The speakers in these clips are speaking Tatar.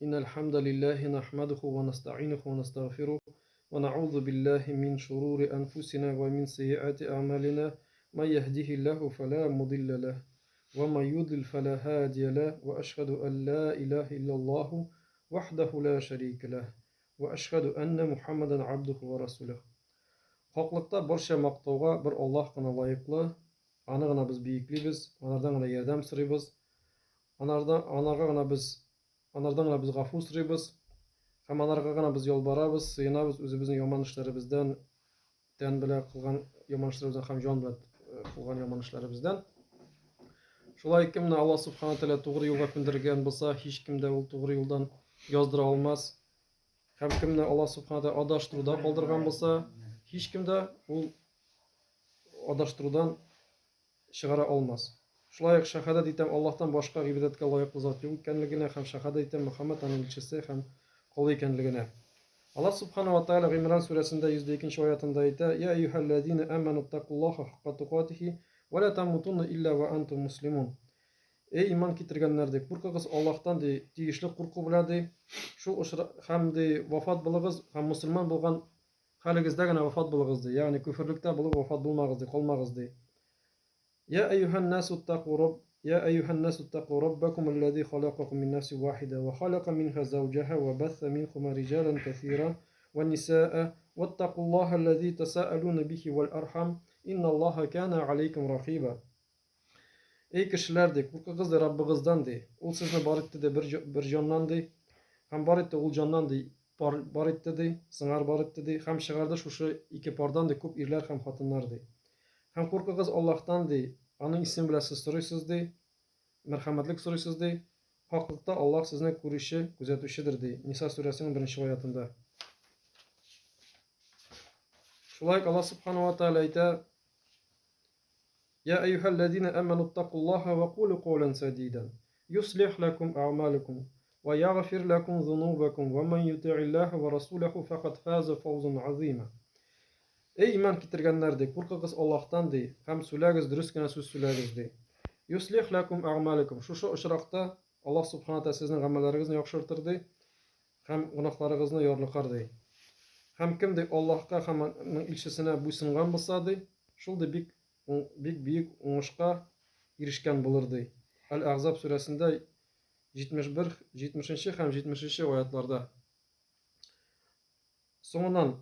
إن الحمد لله نحمده ونستعينه ونستغفره ونعوذ بالله من شرور أنفسنا ومن سيئات أعمالنا من يهده الله فلا مضل له ومن يضلل فلا هادي له وأشهد أن لا إله إلا الله وحده لا شريك له وأشهد أن محمدا عبده ورسوله. Хаклыкта барча мактауга бер Аллаһ кына лаеклы, аны гына без биеклибез, анардан гына ярдәм сорыйбыз, анардан, анарга гына без, анардан гына без гафу сорыйбыз һәм анарга гына без ялварабыз, сыенабыз үзебезнең яман эшләребездән, тән белән кылган яман эшләребездән һәм җан белән кылган яман эшләребездән. Шулай кемне Аллаһ Субхана Тәгалә тугры юлга күндергән булса, һичкем дә ул тугры юлдан яздыра алмас. Һәм кемне Аллаһ Субхана Тәгалә адаштыруда калдырган булса, һичкем дә ул адаштырудан чыгара алмас. Шулай ук шәһадәт итәм Аллаһтан башка гыйбадәткә лаеклы зат юк икәнлегенә һәм шәһадәт итәм Мөхәммәд аның илчесе һәм колы икәнлегенә. Аллаһ Субхана ва Тааля Гыймран сүрәсендә 102 нче аятында әйтә, Я әйюһәлләзина аману ттакуллаһа хакка тукатихи ва ла тамутунна илля ва антум муслимун. Эй иман китергәннәр, ди, куркыгыз Аллаһтан, ди, тиешле курку белән, ди, шул очра һәм, ди, вафат булыгыз һәм мөселман булган хәлегездә генә вафат булыгыз, ди, ягъни көферлектә булып вафат булмагыз, ди, калмагыз, ди. Я әйюһән насу ттаку рабб Я әйюһән насу ттаку раббакум аллази халакакум мин нафсин вахида ва халака минха зауҗаха ва басса минхума риҗалан кәсира ва нисаа ваттакуллаһа аллази тасаалуна бихи вал архам инналлаһа кана алейкум ракиба. Эй кешеләр, ди, куркыгыз, ди, Раббыгыздан, ди. Ул сезне бар итте, ди, бер, бер җаннан, ди. Һәм бар итте ул җаннан, ди, пар бар итте, ди, сыңар бар итте, ди, һәм чыгарды шушы ике пардан, ди, күп ирләр һәм хатыннар, ди. Һәм куркыгыз Аллаһтан, ди, Аның исеме белән сез сорыйсыз, ди, мәрхәмәтлек сорыйсыз, ди. Хаклыкта Аллаһ сезне күрүче, күзәтүчедер, ди. Ниса сүрәсенең беренче аятында. Шулай ук Аллаһ Субхану ва Тааля әйтә, Я әйюһәлләзина әмәнуттакуллаһа ва кулу каулән сәдидан, юслих ләкум әгъмалукум, ва ягъфир ләкум зунубакум, ва ман юти'иллаһа ва расуләһу фәкад фаза фаузан азима. Эй иман китергәннәр, ди, куркыгыз Аллаһтан, ди, һәм сүләгез, дөрес кенә сүз сүләгез, ди. Юслих ләкум әгъмалукум. Шушы очракта Аллаһ субхана тәгалә сезнең гамәлләрегезне яхшыртыр, ди, һәм гөнаһларыгызны ярлыкар, ди. Һәм кем, ди, Аллаһка һәм аның илчесенә буйсынган булса, ди, шул, ди, бик бик бөек уңышка ирешкән булыр, ди. Әл-Әхзаб сүрәсендә 71, 70 һәм 70 аятларда. Соңыннан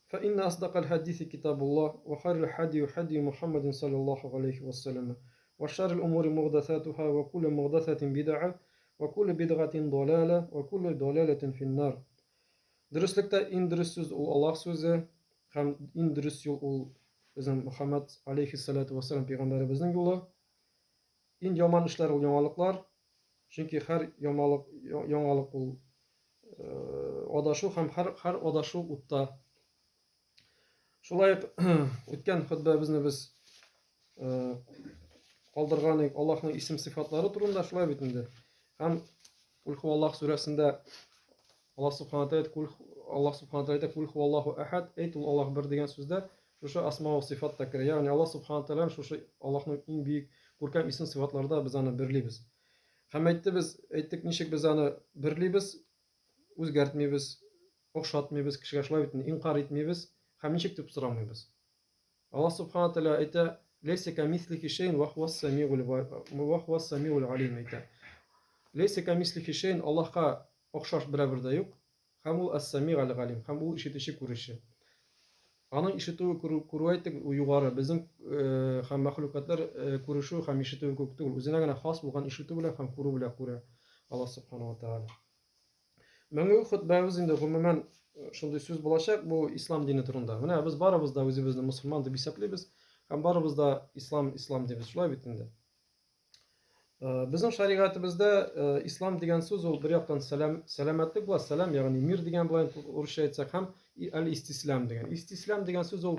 فإن أصدق الحديث كتاب الله وخير الحدي حدي محمد صلى الله عليه وسلم وشر الأمور محدثاتها وكل محدثة بدعة وكل بدعة ضلالة وكل ضلالة في النار. Дөреслектә иң дөрес сүз ул Аллаһ сүзе һәм иң дөрес юл ул безнең Мөхәммәд алейхиссалату вассалам пәйгамбәребезнең юлы. Иң яман эшләр ул яңалыклар, чөнки һәр ямалык яңалык ул адашу һәм һәр, һәр адашу утта. Шулай ук үткән хөтбәбезне без калдырган идек Аллаһның исем сыйфатлары турында, шулай бит инде. Һәм Кул хуаллаһ сүрәсендә Аллаһ субхана тәгалә кул Аллаһ субхана тәгалә әйтә, кул хуаллаһу әхәд, әйт ул Аллаһ бер дигән сүздә шушы асма ва сыйфат та керә. Ягъни Аллаһ субхана тәгалә шушы Аллаһның иң бөек күркәм исем сыйфатларда без аны берлибез. Һәм әйтте без, әйттек, ничек без аны берлибез, үзгәртмибез, охшатмыйбыз, кешегә шулай бит инкар итмибез һәм ничек дип сорамыйбыз. Аллаһ субхана тәгалә әйтә, Ләйсә камислихи шәйн ва хуас самигул ва хуас самигул алим әйтә. Ләйсә камислихи шәйн Аллаһка охшаш берәбер дә юк. Һәм ул әс-самиг аль-галим, һәм ул ишетүче, күрүче. Аның ишетүе, күрү, күрүе әйттек, ул югары. Безнең һәм мәхлукатлар күрешү һәм ишетүе күк түгел. Үзенә генә хас булган ишетү белән һәм күрү белән күрә Аллаһ субхана ва тәгалә. Бүгенге хөтбәбез инде гомумән шундый сүз булачак, бу ислам дине турында. Менә без барыбыз да үзебезне мусульман дип исәплибез һәм барыбыз да ислам, ислам дибез. Шулай бит инде. Безнең шәригатебездә ислам дигән сүз ул бер яктан сәлам, сәламәтлек була, сәлам, ягъни мир дигән була урысча әйтсәк, һәм әл-истислам дигән. Истислам дигән сүз ул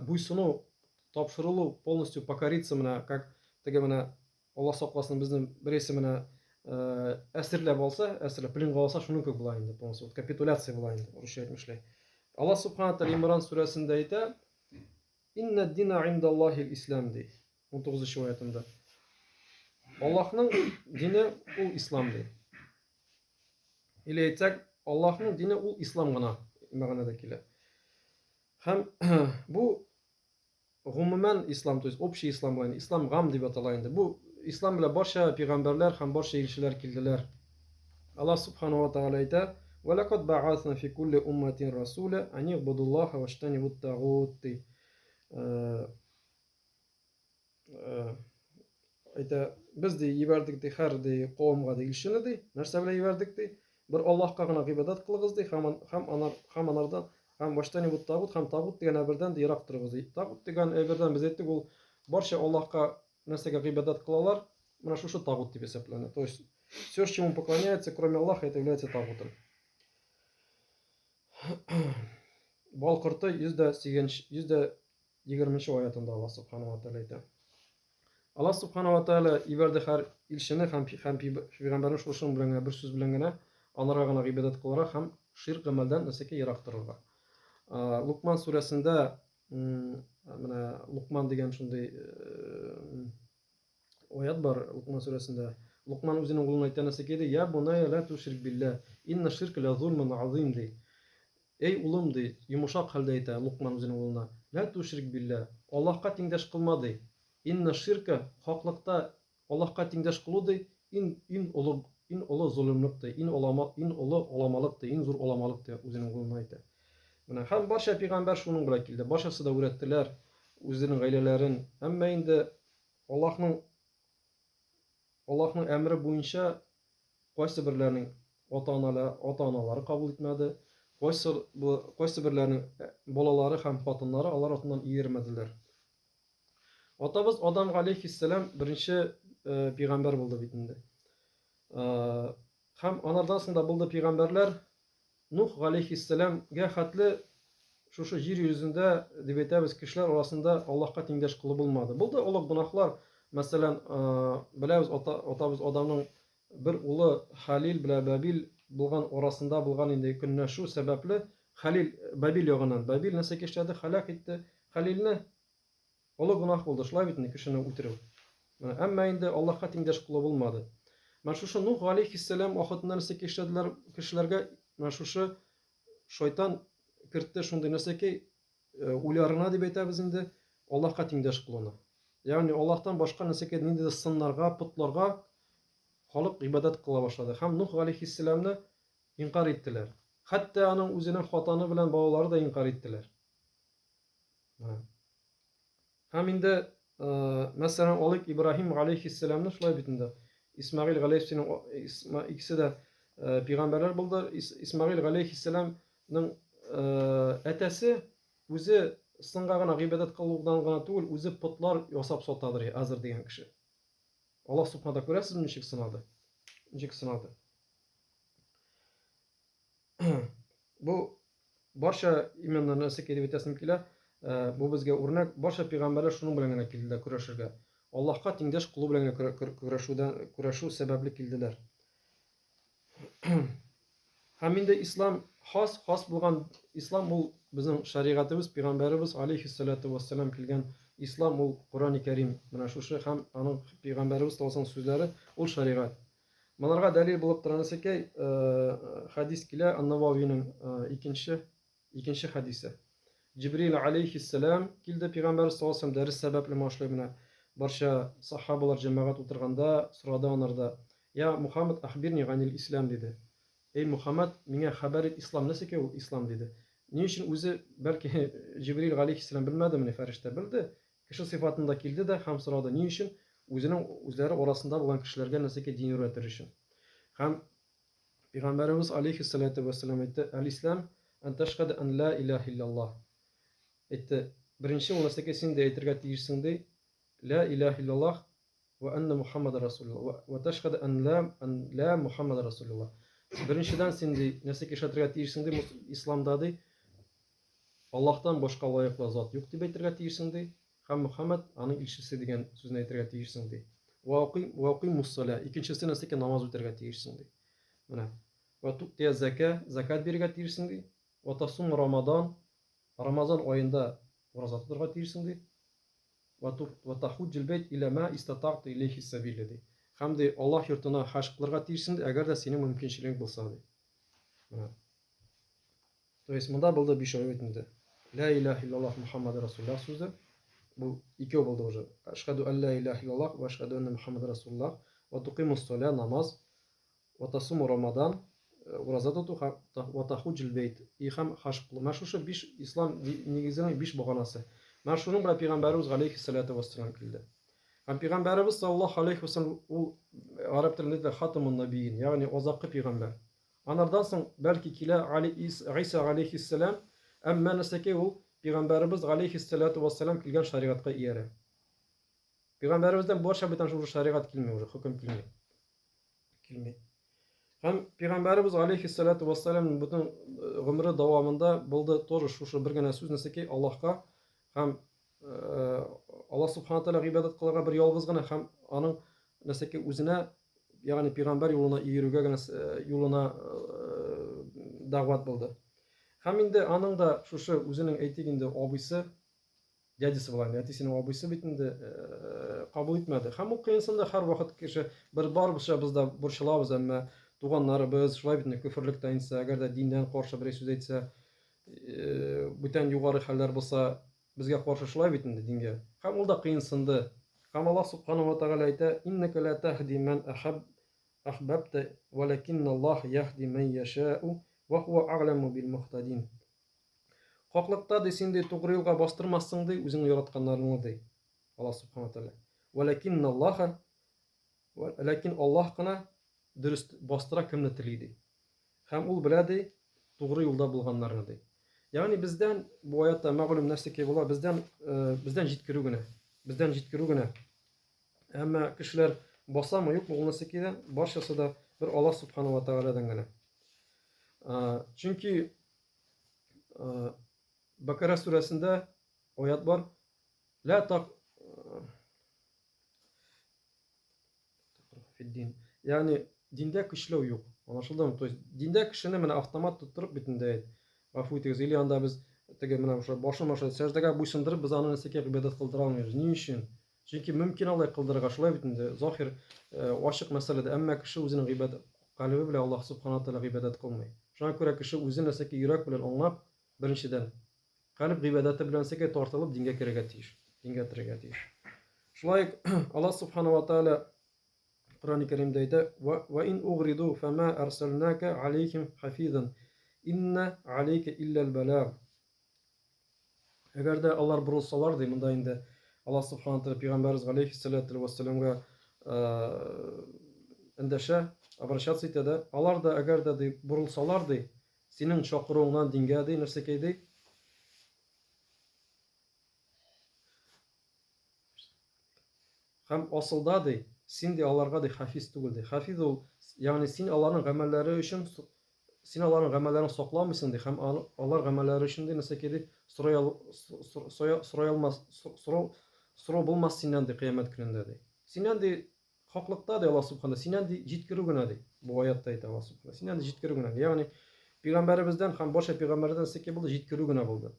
буйсыну, тапшырылу, полностью покориться менә, как теге менә Алла сакласын, безне бересе менә әсирләп алса, әсирләп пленга алса, шуның кебек була инде, полностью вот капитуляция була инде, урысча әйтмешләй. Алла субхана тәгалә Имран сүрәсендә әйтә, Инна дина индаллахил ислам ди. 19 аятында. Аллаһның дине ул ислам ди. Или әйтсәк, Аллаһның дине ул ислам гына мәгънәдә килә. Һәм бу гомумән ислам, то есть общий ислам була инде, ислам гам дип атала инде. Бу ислам белән барча пәйгамбәрләр һәм барча илчеләр килделәр. Аллаһ субхану ва тааля әйтә: "Ва лакад ба'асна фи кулли умматин расула ан игъбудуллаһа ваҗтанибут тагут" ди. Э, э, әйтә, без ди җибәрдек ди һәр ди кавымга ди илчене ди. Нәрсә белән җибәрдек ди? Бер Аллаһка гына гыйбадәт кылыгыз ди, һәм һәм анар һәм анардан һәм ваштанибут тагут һәм тагут дигән әйбердән ди ерак торыгыз ди. Тагут дигән әйбердән без әйттек, ул барча Аллаһка нәрсәгә гыйбадәт кылалар, менә шушы тагут дип исәпләнә. То есть все, чему поклоняются, кроме Аллаха, это является тагутом. Бал корты 108, 120 аятында Аллаһ Субхану ва Тааля әйтә. Аллаһ Субхану ва Тааля ибәрде һәр илчене һәм һәм пәйгамбәрне шушының белән генә, бер сүз белән генә аларга гына гыйбадәт кылырга һәм ширк гамәлдән нәрсәгә ерак торырга. Лукман сүрәсендә менә Лукман дигән шундый аят бар Лукман сүрәсендә. Лукман үзенең улына әйтә нәрсә ди? Я буная ла тушрик билла, инна ширка ла зулмун азим ди. Эй улым ди, йомышак хәлдә әйтә Лукман үзенең улына, лә тушрик биллә, Аллаһка тиңдәш кылма ди. Инна ширка, хаклыкта Аллаһка тиңдәш кылу ди, ин ин олы ин олы золымлык ди, ин олама ин олы аламалык ди, иң зур аламалык ди үзенең улына әйтә. Менә һәм барча пигамбәр шуның белән килде. Барчасы да үрәттеләр үзенең гаиләләрен. Әмма инде Аллаһның Аллаһның әмере буенча кайсы берләренең ата-аналары кабул итмәде, кайсы, кайсы берләренең балалары һәм хатыннары алар артыннан иярмәделәр. Атабыз Адам галәйһиссәлам беренче пәйгамбәр булды бит инде. Һәм анардан соң да булды пәйгамбәрләр. Нух галәйһиссәламгә хәтле шушы җир йөзендә, дип әйтәбез, кешеләр арасында Аллаһка тиңдәш кылу булмады. Булды олуг гөнаһлар, мәсәлән, беләбез, ата, атабыз Адамның бер улы Халил белән Бабил булган арасында булган инде көнләшү сәбәпле Халил Бабил ягыннан Бабил нәрсә эшләде? Һәлак итте Халилне. Олы гөнаһ булды, шулай бит инде кешене үтерү. Менә, әмма инде Аллаһка тиңдәш кылу булмады. Менә шушы Нух галәйһиссәлам вакытында нәрсә эшләделәр кешеләргә? Менә шушы шайтан кертте шундый нәрсәкәй уйларына дип әйтәбез инде, Аллаһка тиңдәш кылуны. Ягъни Аллаһтан башка нәрсәкәй ниндидер сыннарга, потларга халык гыйбадәт кыла башлады. Һәм Нух галәйһиссәламны инкар иттеләр. Хәтта аның үзенең хатаны белән балалары да инкар иттеләр. Һәм инде, мәсәлән, алыйк Ибраһим галәйһиссәламны, шулай бит инде. Исмәгыйль галәйһиссәлам икесе дә пәйгамбәрләр булды. Исмәгыйль галәйһиссәламның әтәсе үзе сынга гына гыйбадәт кылудан гына түгел, үзе потлар ясап сатадыр, Азер дигән кеше. Аллаһ субхана күрәсезме, ничек сынады? Ничек сынады? Бу барча именно нәрсә дип әйтәсем килә, бу безгә үрнәк, барча пәйгамбәрләр шуның белән генә килделәр көрәшергә. Аллаһка тиңдәш кылу белән генә көрәшүдән көрәшү сәбәпле килделәр. Һәм инде ислам хас, хас булган ислам ул безнең шәригатебез, пәйгамбәребез алейхиссалату вассалам килгән ислам ул Коръән Кәрим. Менә шушы һәм аның пәйгамбәребез саллаллаһу сүзләре ул шәригать. Монарга дәлил булып тора нәрсәкәй, хәдис килә Ан-Нававиның икенче хәдисе. Җибрил алейхиссәлам килде пәйгамбәр саллаллаһу алейһи дәрес сәбәпле машлый менә барча сахабалар җәмәгать утырганда сорады анарда: "Я Мухаммад, ахбирни ганил ислам" диде. Эй Мухаммад, миңа хәбәр ит ислам нәрсәкәй ул ислам диде. Ни өчен үзе бәлки Җибрил алейхиссәлам белмәдемени, фәрештә белде. Кеше сыйфатында килде дә һәм сорады. Ни өчен? Үзенең үзләре арасында булган кешеләргә нәрсәкә дин өйрәтер өчен. Һәм Пәйгамбәребез алейхиссалату вәссәлам әйтте, Әл-ислам ан тәшһәдә ан ла илаһ илляллаһ. Әйтте, беренче ул нәрсәкә син дә әйтергә тиешсең ди, ла илаһ илляллаһ ва анна Мухаммад расулуллаһ ва тәшһәдә ан ла ан ла Мухаммад расулуллаһ. Беренчедән син ди, нәрсәкә ишәтергә тиешсең ди, исламда ди, Аллаһтан башка лаеклы зат юк дип әйтергә тиешсең ди, һәм Мөхәммәд аның илчесе дигән сүзне әйтергә тиешсең ди. Ва укыймуссаля, икенчесе нәрсә икән, намаз үтәргә тиешсең ди. Менә. Ва туътия зәкә, зәкят бирергә тиешсең ди. Ва тасум Рамадан, Рамазан аенда ураза тотарга тиешсең ди. Ва тахуджил бәйт иля ма истатагъта иләйхи сәбиля ди. Һәм ди, Аллаһ йортына хаҗ кылырга тиешсең ди, әгәр дә синең мөмкинчелегең булса ди. Менә. То есть монда булды биш аят инде. Ла илаһ иллаллаһ Мухаммад Расулуллаһ сүзе. Бу икәү булды уже. Ашхаду ан ла илаһ иллаллаһ ва ашхаду анна Мухаммад Расулуллаһ. Ва тукимус саля намаз. Ва тасуму Рамадан ураза тоту һәм ва тахуджул бейт и һәм хаҗ кылу. Менә шушы биш ислам нигезенең биш баганасы. Менә шуның белән пәйгамбәребез галәйһиссалату вассалам килде. Һәм пәйгамбәребез саллаллаһу алейхи вассалам ул гарәп телендә әйтелә хатамун набиин, ягъни азаккы пәйгамбәр. Анардан соң бәлки килә Али Иса галәйһиссалам, әмма нәрсәкәй ул пәйгамбәребез галәйһиссалату вассалам килгән шәригатькә иярә. Пәйгамбәребездән барча бүтән шушы шәригать килми уже, хөкем килми. Килми. Һәм пәйгамбәребез алейхиссалату вассалам бөтен гомере дәвамында булды тоже шушы бер генә сүз нәрсәкәй Аллаһка һәм Аллаһ субхана тәгалә гыйбадәт кылырга бер ялгыз гына һәм аның нәрсәкәй үзенә, ягъни пәйгамбәр юлына иерүгә генә юлына дәгъват булды. Һәм инде аның да шушы үзенең әйтик инде абыйсы дядясы була инде, әтисенең абыйсы бит инде кабул итмәде. Һәм ул кыенсынды, һәрвакыт кеше бер барыбызча без дә борчылабыз, әмма туганнарыбыз шулай бит инде көферлектә инсә, әгәр дә диннән каршы берәй сүз әйтсә, бүтән югары хәлләр булса, безгә каршы шулай бит инде дингә. Һәм ул да кыенсынды. Һәм Аллаһ субханаһу ва тәгалә әйтә, иннәкә ла тәһди мән әхәб әхбәбтә, вәләкинналлаһ яһди мән яшәу, ва хуа әгъләму бил мухтадин. Хаклыкта, ди, син, ди, тугры юлга бастырмассың, ди, үзеңне яратканнарыңны, ди. Аллаһ субхана тәгалә. Вәләкинналлаһ, ләкин Аллаһ кына дөрес бастыра кемне тели, ди. Һәм ул белә, ди, тугры юлда булганнарны, ди. Ягъни бездән бу аятта мәгълүм нәрсәкәй була, бездән бездән җиткерү генә. Бездән җиткерү генә. Әмма кешеләр басамы, юкмы, ул нәрсәкәй дә, барчасы да бер Аллаһ субхана ва тәгаләдән генә. Чөнки Бакара сүрәсендә аят бар. Ла так фиддин. Ягъни диндә көчләү юк. Аңлашылдымы? То есть диндә кешене менә автомат тоттырып бит инде әйт. Гафу итегез, или анда без теге менә шулай башын аша сәҗдәгә буйсындырып без аны нәрсәгә гыйбадәт кылдыра алмыйбыз. Ни өчен? Чөнки мөмкин алай кылдырырга, шулай бит инде, захир, ачык мәсьәләдә. Әмма кеше үзенең гыйбадәт калебе белән Аллаһ субхана тәгалә гыйбадәт кылмый. Шуңа күрә кеше үзе нәрсәки йөрәк белән аңлап, беренчедән, калеб гыйбадәте белән нәрсәки тартылып дингә керергә тиеш. Дингә керергә тиеш. Шулай ук Аллаһ субхана ва тәгалә Коръән Кәримдә әйтә: "Ва ин угриду фама арсалнака алейхим хафизан. Инна алейка иллал балаг." Әгәр дә алар борылсалар, ди, монда инде Аллаһ субхана тәгалә пәйгамбәребез галәйһиссалату вассаламга эндәшә, обращаться итә дә, алар да әгәр дә ди борылсалар ди, синең чакыруыңнан дингә ди, нәрсәкәй ди, Һәм асылда, ди, син, ди, аларга, ди, хафиз түгел, ди. Хафиз ул, ягъни син аларның гамәлләре өчен, син аларның гамәлләрен сакламыйсың, ди, һәм алар гамәлләре өчен, ди, нәрсәкәй, ди, сорай ал, сорай алмас, сорау, сорау булмас синнән, ди, кыямәт көнендә, ди. Синнән, ди, хаклыкта, ди, Аллаһ Субхана, синнән, ди, җиткерү генә, ди. Бу аятта әйтә Аллаһ Субхана. Синнән, ди, җиткерү генә. Ягъни, пәйгамбәребездән һәм барча пәйгамбәрләрдән нәрсәкәй булды? Җиткерү генә булды.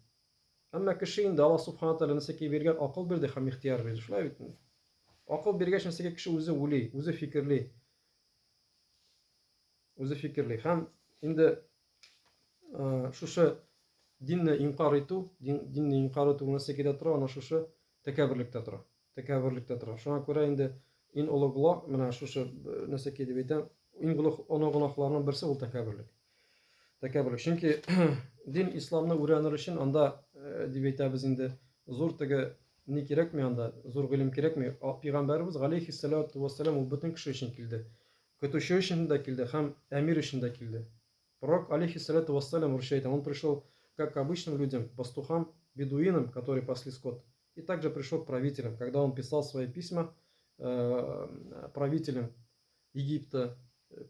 Әмма кеше инде Аллаһ Субхана Тәгалә нәрсәкәй биргән акыл бирде һәм ихтыяр бирде. Шулай бит инде. Акыл биргәч нәрсәгә кеше үзе уйлый, үзе фикерли. Үзе фикерли. Һәм инде шушы динне инкар итү, дин, динне инкар итү нәрсәгә тора, ана шушы тәкәбберлектә тора. Тәкәбберлектә тора. Шуңа күрә инде иң олы гөнаһ, менә шушы нәрсәкәй дип әйтәм, иң олы гөнаһларның берсе ул тәкәбберлек. Тәкәбберлек. Чөнки дин исламны өйрәнер өчен анда дип әйтәбез инде зур теге ни кирәкми анда, зур гыйлем кирәкми. Пәйгамбәребез галәйһиссалату вассалам ул бөтен кеше өчен килде. Көтүче өчен дә килде һәм әмир өчен дә килде. Пророк алейхиссалату вассалам русча әйтә, он пришел как к обычным людям, пастухам, бедуинам, которые пасли скот, и также пришел к правителям, когда он писал свои письма правителям Египта,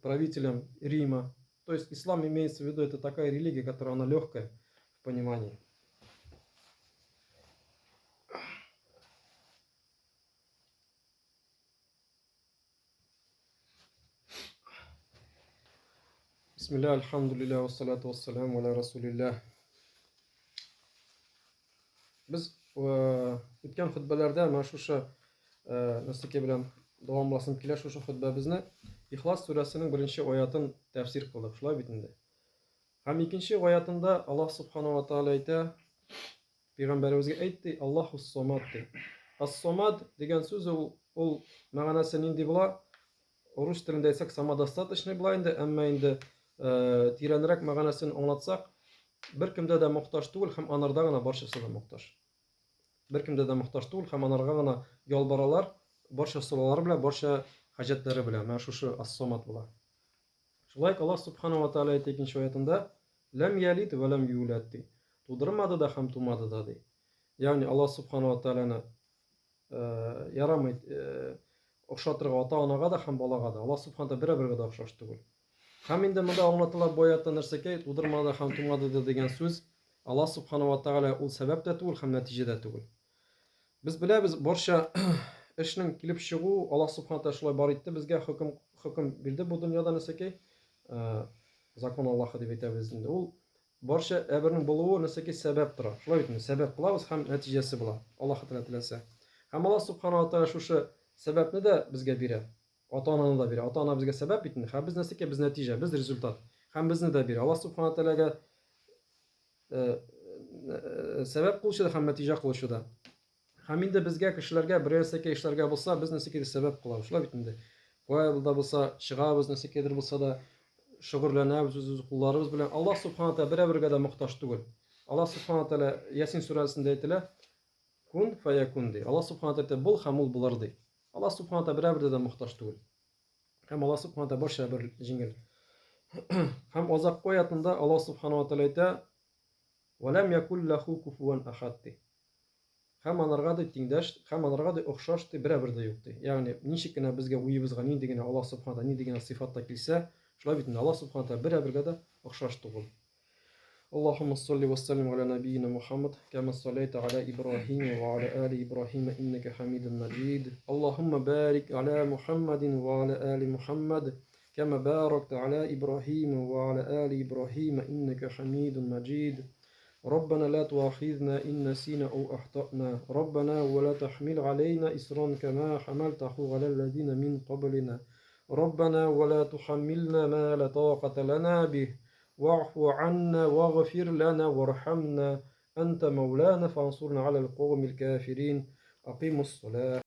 правителям Рима. То есть ислам имеется в виду, это такая религия, которая она легкая в понимании. Бисмилля, альхамдулилля, вассалату вассаляму аля расулилля. Без үткән хөтбәләрдә менә шушы нәрсәкә белән дәвамласым килә шушы хөтбәбезне. Ихлас сүрәсенең беренче аятын тәфсир кылдык. Шулай бит инде. Һәм икенче аятында Аллаһ Субхану ва Тааля әйтә, пәйгамбәребезгә әйт ди, Аллаһу Самад ди. Ас-Самад дигән сүз ул, ул мәгънәсе нинди була? Рус телендә әйтсәк, самодостаточный була инде, әмма инде тирәнрәк мәгънәсен аңлатсак, беркемдә дә мохтаҗ түгел һәм анарда гына барчасы да мохтаҗ. Беркемдә дә мохтаҗ түгел һәм анарга гына ялбаралар, барча сораулары белән, барча хаҗәтләре белән. Менә шушы ас-Самад була. Шулай ук Аллаһ Субхана ва Тааля әйтә икенче аятында, Ләм ялид вә ләм юләд ди. Тудырмады да һәм тумады да ди. Ягъни Аллаһ Субхана ва Тааляны ярамый охшатырга ата-анага да һәм балага да. Аллаһ Субхана Тааля берәр-бергә дә охшаш түгел. Һәм инде монда аңлатыла бу аятта нәрсәкәй, тудырмады һәм тумады да дигән сүз Аллаһ Субхана ва Тааля ул сәбәп тә түгел һәм нәтиҗә дә түгел. Без беләбез, барча эшнең килеп чыгу, Аллаһ Субхана Тааля шулай бар итте безгә, хөкем хөкем бирде бу дөньяда нәрсәкәй, закон Аллаһы дип әйтәбез инде. Ул барча әбернең булуы нәрсәкәй сәбәп тора. Шулай бит инде, сәбәп кылабыз һәм нәтиҗәсе була. Аллаһ Тәгалә теләсә. Һәм Аллаһ Субхана Тааля шушы сәбәпне дә безгә бирә. Ата-ананы да бирә. Ата-ана безгә сәбәп бит инде. Һәм без нәрсәкәй, без нәтиҗә, без результат. Һәм безне дә бирә. Аллаһ Субхана Тәгаләгә сәбәп кылучы да һәм нәтиҗә кылучы да. Һәм инде безгә, кешеләргә берәр нәрсәкә эшләргә булса, без нәрсәкәдер сәбәп кылабыз. Шулай бит инде. Кая да булса чыгабыз, нәрсәкәдер булса да шөгыльләнәбез үз кулларыбыз белән. Аллаһ Субхана Тәгалә берәр-бергә дә мохтаҗ түгел. Аллаһ Субхана Тәгалә Ясин сүрәсендә әйтелә, Кун фаякун ди. Аллаһ Субхана Тәгалә бул һәм ул булыр ди. Аллаһ Субхана Тәгалә берәр-бердә дә мохтаҗ түгел. Һәм Аллаһ Субхана Тәгалә барча бер җиңел. Һәм азаккы аятында Аллаһ Субхана ва Тәгалә әйтә, "Ва лам якул лаху куфуан ахад" ди. Һәм анарга ди тиңдәш, һәм анарга ди охшаш ди берәр дә юк ди. Ягъни ничек кенә безгә уебызга нинди генә Аллаһ Субхана Тәгалә нинди генә сыйфатта килсә, шулай бит инде Аллаһ Субхана Тәгалә берәр-бергә дә охшаш түгел. اللهم صل وسلم على نبينا محمد كما صليت على إبراهيم وعلى آل إبراهيم إنك حميد مجيد اللهم بارك على محمد وعلى آل محمد كما باركت على إبراهيم وعلى آل إبراهيم إنك حميد مجيد ربنا لا تؤاخذنا إن نسينا أو أخطأنا ربنا ولا تحمل علينا إصرا كما حملته على الذين من قبلنا ربنا ولا تحملنا ما لا طاقة لنا به واعف عنا واغفر لنا وارحمنا أنت مولانا فانصرنا على القوم الكافرين أقيموا الصلاة.